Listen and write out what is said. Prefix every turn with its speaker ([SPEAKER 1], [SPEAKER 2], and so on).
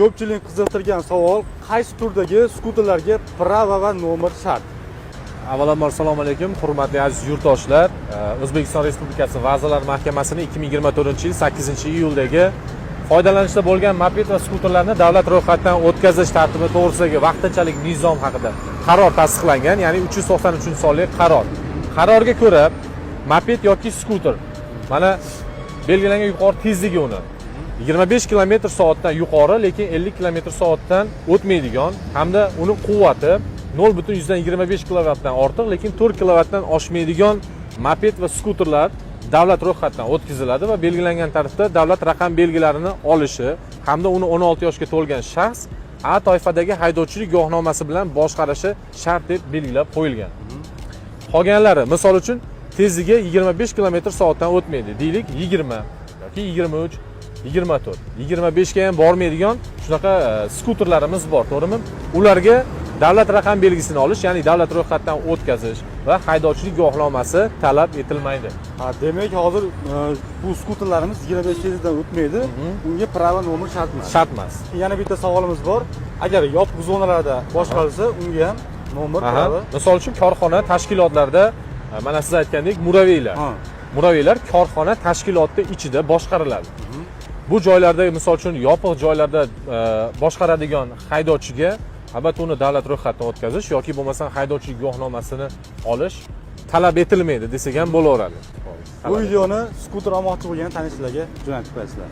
[SPEAKER 1] Ko'pchilik qiziqtirgan savol: qaysi turdagi skuterlarga prava va nomer shart?
[SPEAKER 2] Avvalambor, assalomu alaykum, hurmatli aziz yurtdoshlar. O'zbekiston Respublikasi Vazirlar Mahkamasining 2024-yil 8 iyuldagi foydalanishda bo'lgan moped va skuterlarni davlat ro'yxatidan o'tkazish tartibi to'g'risidagi vaqtinchalik nizom haqida qaror tasdiqlangan, ya'ni 393 sonli qaror. Qarorga ko'ra, moped yoki skuter mana belgilangan yuqori tezligi uni 25 kilometr soatdan yuqori, lekin 50 kilometr soatdan o'tmaydigan hamda uni quvvati 0,25 kilovatdan ortiq, lekin 4 kilovatdan oshmaydigan moped va skuterlar davlat ro'yxatidan o'tkaziladi va belgilangan tartibda davlat raqam belgilarini olishi hamda uni 16 yoshga to'lgan shaxs A toifadagi haydovchilik guvohnomasi bilan boshqarishi shart deb belgilab qo'yilgan. Qolganlari, misol uchun, tezligi 25 kilometr soatdan o'tmaydi, deylik, 20 yoki 23, 24, 25 ga ham bormaydigan shunaqa skuterlarimiz bor, to'g'rimi? Ularga davlat raqam belgisini olish, ya'ni davlat ro'yxatidan o'tkazish va haydovchilik guvohnomasi talab etilmaydi.
[SPEAKER 1] Ha, demak, hozir bu skuterlarimiz 25 tezlikdan o'tmaydi. Unga prava, nomer shart emas.
[SPEAKER 2] Shart emas.
[SPEAKER 1] Yana bitta savolimiz bor. Agar yopiq zonalarda boshqarilsa, unga ham nomer, prava?
[SPEAKER 2] Misol uchun, korxona, tashkilotlarda, mana siz aytgandek, muraviylar. Muraviylar korxona, tashkilotni ichida boshqariladi. Bu joylarda, misol uchun, yopiq joylarda boshqaradigan haydovchiga albatta uni davlat ro'yxatidan o'tkazish yoki bo'lmasam haydovchilik guvohnomasini olish talab etilmaydi desak ham bo'laveradi.
[SPEAKER 1] Bu videoni skuter olmoqchi bo'lgan tanishlarga jo'natib qo'yasizlar.